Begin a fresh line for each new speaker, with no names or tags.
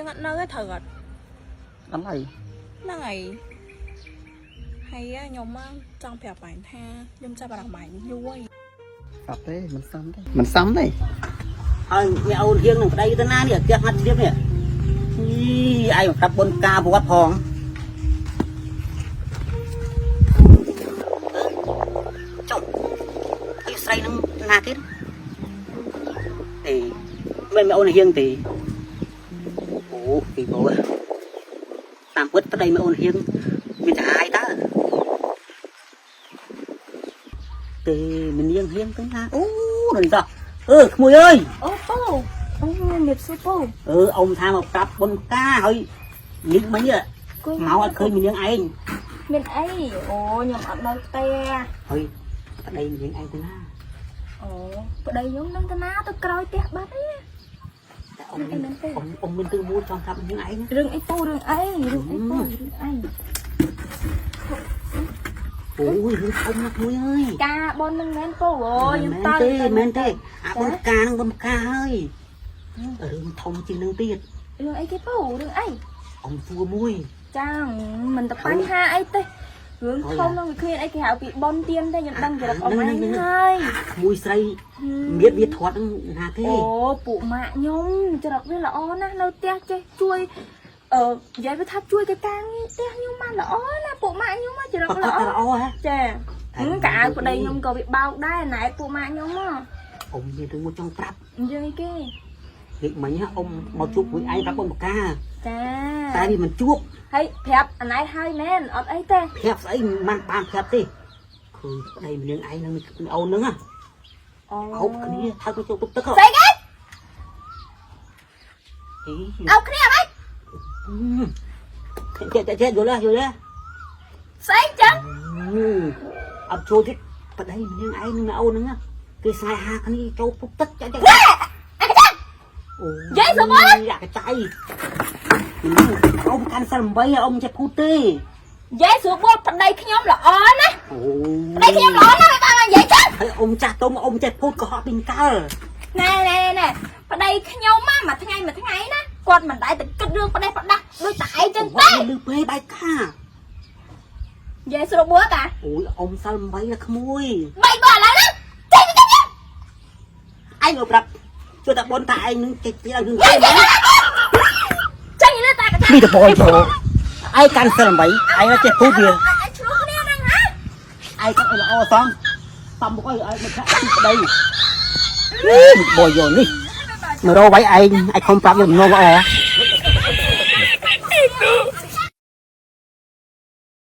យើងអត់នៅទេត្រូវអត់
អត់ហើយ
ហ្នឹងហើយហើយខ្ញុំចង់ប្រាប់បាញ់ថាខ្ញុំចាប់អារម្មណ៍បាញ់យូរហើយ
អត់ទេមិនសមទេមិនសមទេ
ហើយអ្នកអូនហៀងនឹងប្តីទៅណានេះផ្ទះហាត់ជ្រាបនេះយីឯងមកប្រាប់បុណ្យការវត្តផងចុះហើយស្រីនឹងណាគេទេមិនមែនអូនហៀងទេអូពីបោតាមពិតប្តីមែនអូនហៀងមានតែអាយតើទេមនាងហៀងទៅណាអូនឹងតោះអឺក្មួយអើយ
អូពូអូមៀបសួរពូ
អឺអ៊ំថាមកប្រាប់បុណ្យការហើយនេះមិញ
គួយ
មកអត់ឃើញមីនាងឯង
មានអីអូខ្ញុំអត់នៅផ្ទះ
ហើយប្តីមីនាងឯងទៅណា
អូប្តីខ្ញុំនឹងទៅណាទៅក្រោយផ្ទះបាត់អី
តែអ៊ំមានអ៊ំអ៊ំមានទិមួយចង់ប្រាប់មីនាងឯង
រឿងអីពូរឿងអីរឿងអីពូរឿងអី
អូយរឿងធំណាស់មួយអើយ
ការបននឹងមែនពូអូខ្ញុំតើ
ទេមែនទេអាបុណ្យការហ្នឹងបុណ្យការហើយរឿងធំជាងនឹងទៀត
រឿងអីគេពូរឿងអី
អ៊ំសួរមួយ
ចាមិនទៅបញ្ហាអីទេរឿងធំនឹងវាគ្មានអីគេហៅពីបនទៀនទេខ្ញុំដឹងចរិតអ៊ំឯងហើយ
ក្មួយស្រីមៀតវាធាត់ហ្នឹងណាទេ
អូពួកម៉ាក់ខ្ញុំចរិតវាល្អណាស់នៅផ្ទះចេះជួយអឺនិយាយវាថាជួយកិច្ចការងារផ្ទះខ្ញុំបានល្អណាស់ពួកម៉ាក់ខ្ញុំចរិត
ប្រក
ល្អ
បតែល្អហ៎
ចាកៅអៅប្តីខ្ញុំក៏វាបោកដែរណែពួកម៉ាក់ខ្ញុំហ៎
អ៊ំមានរឿងមួយចង់ប្រាប់
យើងអីគេ
នេះមិញអ៊ំមកជួបមួយឯងប្រាប់បុណ្យការ
ចា
តែវាមិនជួប
ហើយប្រាប់អាណែហើយមែនអត់អីទេ
ប្រាប់ស្អីមិនបានប្រាប់ទេឃើញប្តីម្នាងឯងនឹងអូនហ្នឹង
អូ
ហូបគ្នាថើកចូលទុកទឹក
ស្អីគេ
អី
អោគ្នាអី
ចេះចេះយល់ទេយល់ទេ
ស្អីចឹង
អត់ចូលទៀតប្តីម្នាងឯងនឹងអូនហ្នឹងគេស្នេហាគ្នាចូលទុកទឹកចេះចេះអូយ៉ាកចៃអ៊ំកាន់សិល8អ៊ំចេះភូតទេ
និយាយស្រួលបួលប្តីខ្ញុំល្អណាស់
អូ
ប្តីខ្ញុំល្អណាស់មិនបាននិយាយចឹង
ហើយអ៊ំចាស់ទុំអ៊ំចេះភូតកុហកពីកើ
ណែណែណែប្តីខ្ញុំមួយថ្ងៃមួយថ្ងៃណាគាត់មិនដែលទៅគិតរឿងប្តីផ្ដាស់ដូចតែឯងចឹងទេ
លឺពេបែកខា
និយាយស្រួលបួលតា
អូយអ៊ំសិល8ក្មួយ
បីបើឥឡូវហ្នឹងចេញទៅចេញ
ឯងមកប្រាប់ជួយតែបនថាឯងនឹងចេះចេះឲ្យនឹង
ចេញចេញទៅតាកថា
នេះតបយចូលឯងកាន់សិល8ឯងចេះភូតវា
ឯងឆ្លោះគ្នាហ្នឹងហ៎
ឯងគាត់ឲ្យល្អសំសំមុខឲ្យឲ្យមកថាប្តីនេះបយយកនេះមករកໄວឯងឯងខំប្រាប់យកដំណងល្អ